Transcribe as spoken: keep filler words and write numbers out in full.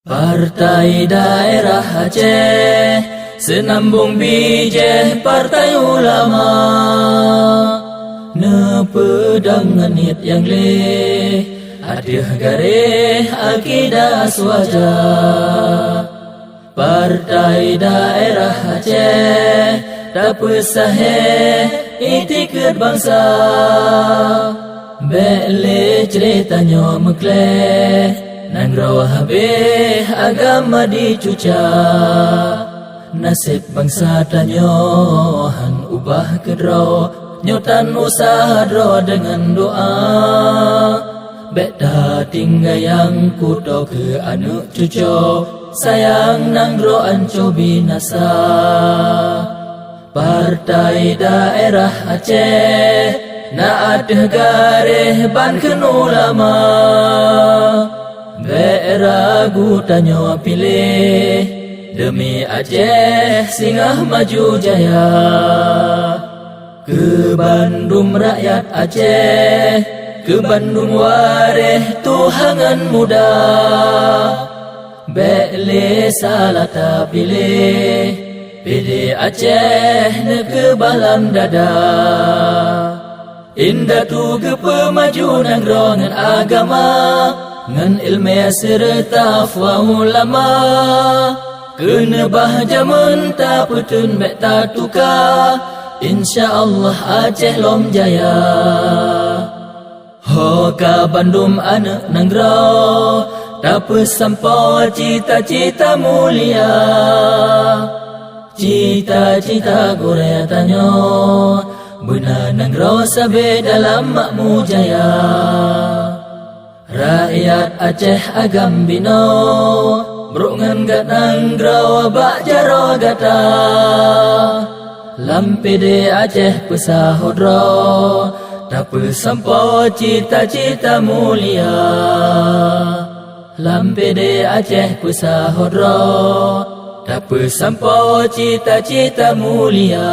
Partai Daerah Aceh, seunambong bijéh Partai Ulama, neupeudong ngon niet nyang gleh, ateueh garéh akidah swaja. Partai Daerah Aceh, tapeusahéh itikeuet bansa. Bék lé cre tanyoe meukleh, nanggroe habéh agama dicuca. Naseb bansa tanyoe han ubah keudroe, nyoe tan usah droe deungon doa. Bék tatinggai nyang kuto keu aneuëk cucoe, sayang nanggroe anco binasa. Partai Daerah Aceh na ateueh garéh ban kheun ulama. Bék ragu tanyoe piléh, deumi Aceh singoh maju jaya. Keu bandum rakyat Aceh, keu bandum waréh tuha ngon muda. Bék lé salah tapiléh, P D Aceh neukeubalam dada. Indatu geupeumaju nanggroe ngon agama, ngon iéleumé seureuta afwa ulama. Keuneubah jamén tapeuteun bék tatuka, insya Allah Aceh lom jaya. Ho ka bandum aneuëk nanggroe, tapeusampoe cita-cita mulia. Cita-cita gurée tanyoe, beuna nanggroe sabe dalam makmu jaya. Rakyat Aceh agam binoe, brok ngon gat nanggroe bak jaroe gata. Lam P D Aceh peusaho droe, tapeusampoe cita-cita mulia. Lam P D Aceh peusaho droe, tapeusampoe cita-cita mulia.